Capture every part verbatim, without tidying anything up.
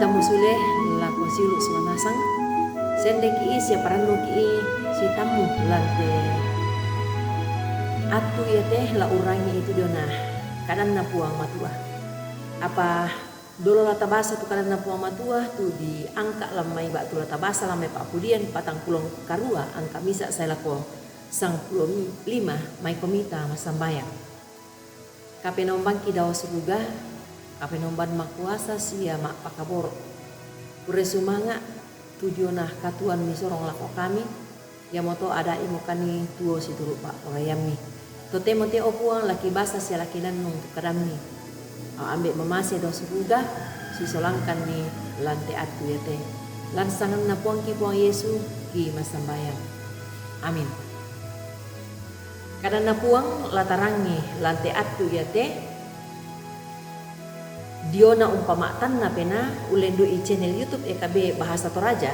Tammu sule lako siulu' sola nasang, sendeki' sia parannuki' sitammu lan te attu iate la urrangi itu diona kadanNa Puang Matua. Apa dolo la tabasa tu kadanNa Puang Matua tu diangka' lan mai ba'tu la tabasa lan mai Pa'pudian patang pulo karua angka misa' sae lako sangpulo lima, maikomi ta massambayang. Kapenombangki dao suruga, Kapenomban makuasa sia ma'pakaboro'. Kurre sumanga' tu diona katuoan misorong lako kami, iamoto ada'i mukani tuo situru' pa'poraiammi. Totemo te, o Puang, la kibasa sia la kinannung tu kadammi. Au ambe' mamase dao suruga, sisolangkanni lan te attu iate. Lan sanganNa Puangki Puang Yesu ki massambayang. Amin. KadanNa Puang la tarangi lan te attu iate, diona umpama'tanna penaa, ullendu'i channel YouTube E K B Bahasa Toraja,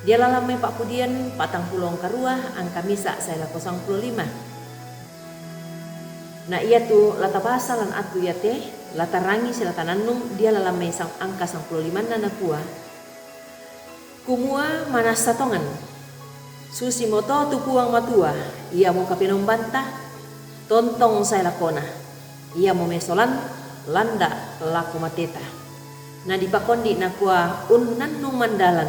dialalan mai Pa'pudian patang pulo karua angka misa' sae lako sangpulo lima. Na iatu la tabasa lan attu iate, la tarangi sia la tanannung dialalan mai sang-, angka sangpulo limanna, nakua, kumua, manassa tongan, susimoto tu Puang Matua, iamo Kapenombanta, tontong sae lakona, iamo mesolan landa' lako mateta. Na dipakondi' nakua, unnannung mandalan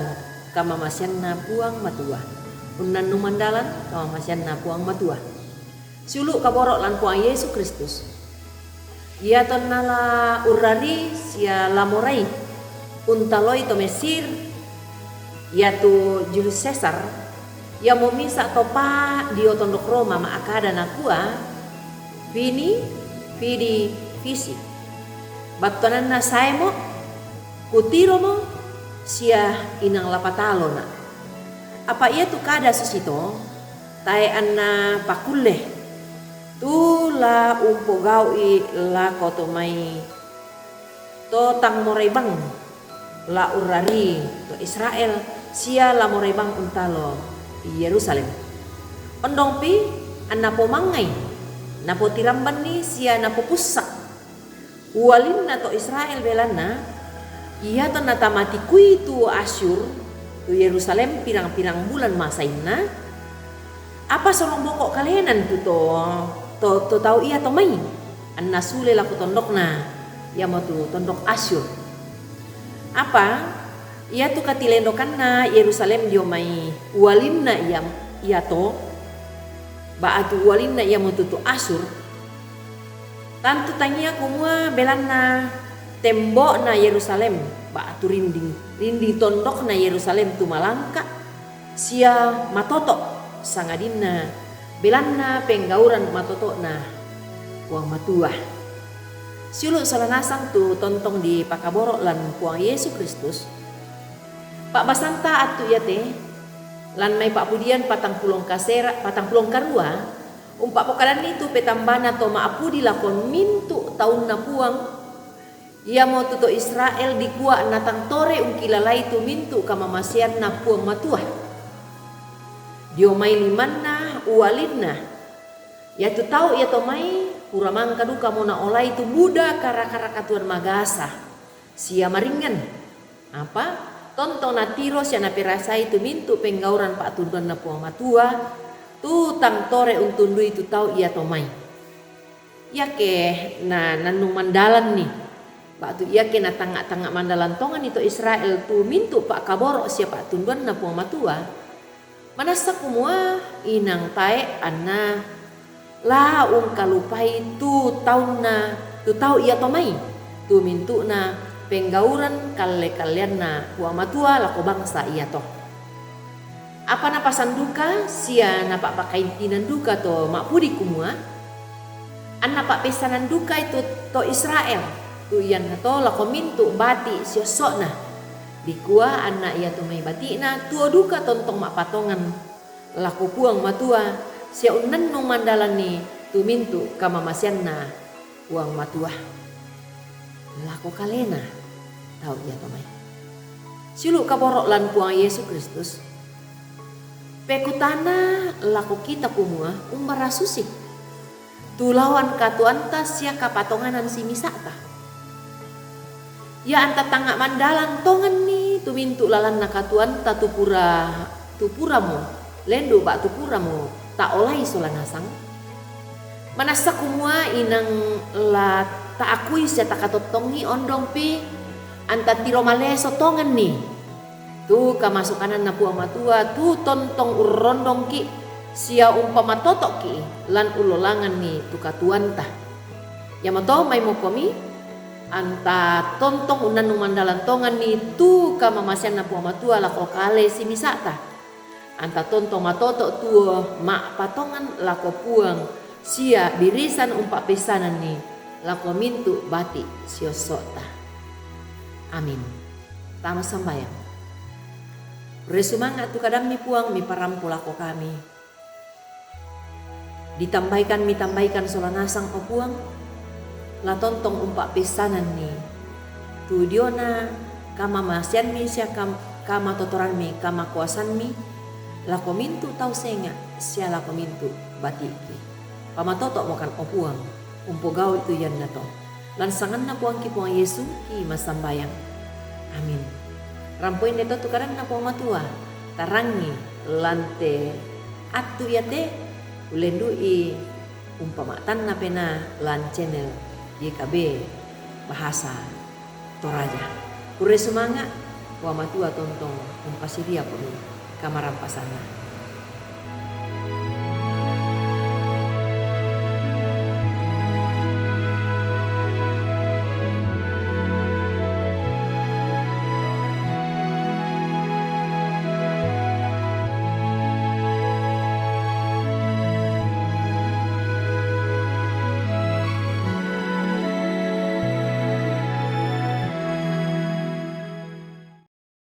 kamamaseanNa Puang Matua. Unnannung mandalan kamamaseanNa Puang Matua. Siulu' kaboro' lan Puang Yesu Kristus. Iatonna la urrarii sia la morai untaloi to Mesir, iatu Julius Caesar, iamo misa' to paa' dio tondok Roma ma'kada nakua, Veni, vidi, vici. Battuananna saemo, kutiromo, sia inang la patalona'. Apa iatu kada susito, tae' anna pakulle, tu la umpogau'i lako to mai to tang morai bang la urrarii to Israel, sia la morai bang untalo Yerusalem. Ondongpi anna pomangngai, napotirambanni sia napopussa' ualinna to Israel, belanna iatonna tamatikui tu Asyur tu Yerusalem pirang-pirang bulan masainna, apa sorong boko' kalenan tu to, to, to tau iato mai, anna sule lako tondokna, iamotu tondok Asyur. Apa iatu katilendokanna Yerusalem dio mai ualinna ia-, iato, ba'tu ualinna iamotu tu Asyur, tantu tangia kumua belanna tembo'na Yerusalem, ba'tu rinding, rinding tondokna Yerusalem tu malangka' sia matoto', sangadinna belanna penggauran matoto'na Puang Matua. Siulu' sola nasang tu tontong dipakaboro' lan Puang Yesu Kristus, pa'basanta attu iate, lan mai Pa'pudian patang pulo kasera, patang pulo karua, umpa'pokadanni tu petambana to ma'pudi lako mintu' taunNa Puang, iamotu to Israel dikua' natang tore ungkilalai tu mintu' kamamaseanNa Puang Matua. Dio mai limanna ualinna, iatu tau iato mai pura mangka dukamo naolai tu buda kara-kara katuoan magasa sia maringngan. Apa tontong natiro sia naperasai tu mintu' penggauran pa'tunduanNa Puang Matua, tu tang tore untundui tu tau iato mai. Iake na-, nannung mandalanni, ba'tu iake natangnga'-tangnga' mandalan tonganni to Israel tu mintu' pa'kaboro' sia pa'tunduanNa Puang Matua, manassa kumua inang tae' anna la ungkalupai tu taunna, tu tau iato mai, tu mintu'na penggauran kalle-kalleanNa Puang Matua lako bangsa iato. Apa napasanduka sia napa'pakaintinan duka to ma'pudi kumua, anna pa'peissanan dukai tu to Israel, tu iannato lako mintu' bati' siosso'na, dikua anna iato mai bati'na tuo duka tontong ma'patongan lako Puang Matua, sia unnannung mandalanni tu mintu' kamamaseanNa Puang Matua lako kalena tau iato mai. Siulu' kaboro' lan Puang Yesu Kristus, pekutana lako kita kumua, umbara susi tu laoan katuoanta sia kapatonganan simisa'ta? Ia anta tangnga mandalan tonganni tu mintu lalanna katuoanta tu pura, tu puramo lendu ba'tu puramo taolai sola nasang? Manassa kumua inang la taakui sia takatottongi ondongpi, anta tiro maleso tonganni tu kamasokananna Puang Matua, tu tontong urrondongki sia umpamatotoki lan ullolanganni tu katuoanta. Iamoto maimokomi, anta tontong unnannung mandalan tonganni tu kamamaseanna Puang Matua lako kale simisa'ta. Anta tontong matoto tuo ma'patongan lako Puang sia birisan umpa'peissananni lako mintu bati' siosso'ta. Amin. Tama sambayang. Re sumanga' tu kadammi Puang miparampo lako kami. Ditambaikan mitambaikan sola nasang, o Puang, la tontong umpa'peissananni tu diona kamamaseanmi sia kam-, kamatotoranmi, kamakuasanmi, lako mintu tau senga' sia lako mintu bati'ki. Pamatoto'mokan, o Puang, umpogau'i tu iannato. Lan sanganna Puangki Puang Yesu ki massambayang. Amin. Rampoi nde to tu kadanna Puang Matua, tarangi lan te attu iate, ulendu'i umpama'tanna penaa lan channel Y K B Bahasa Toraja. Kurre sumanga', Puang Matua tontong umpasiriakomi kamarampasanna.